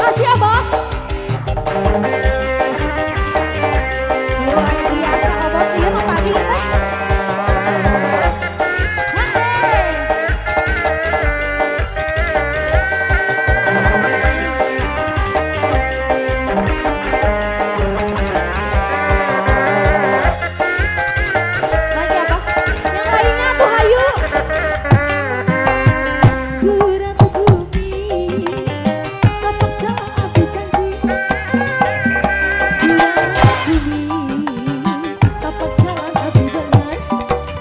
Makasih ya, Bos. Luar biasa, oh, Bos. Iya, nu tadi teh. Lagi ya, Bos. Yang lainnya tuh hayu. Kurang bumi, tapak jalan api janji. Kurang bumi, tapak jalan api benar.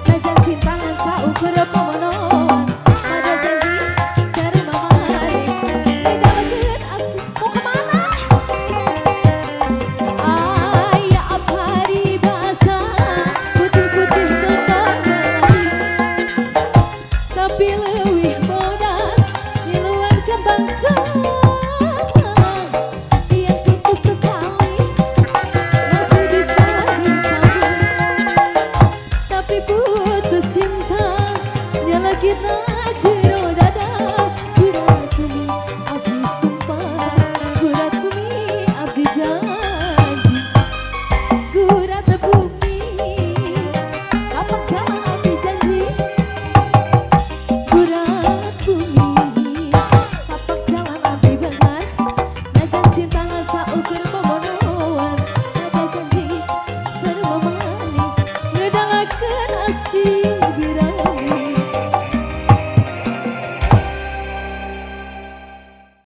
Najan cinta ngan saukur pemonoan. Ada janji serba mari. Beda asik mau kemana? Aya paribasa putih-putih kembang melati. Tapi leuwih bodas di luar kembang kembang. Yang putus sekali masih bisa disambung. Tapi putus cinta nyelekit jero.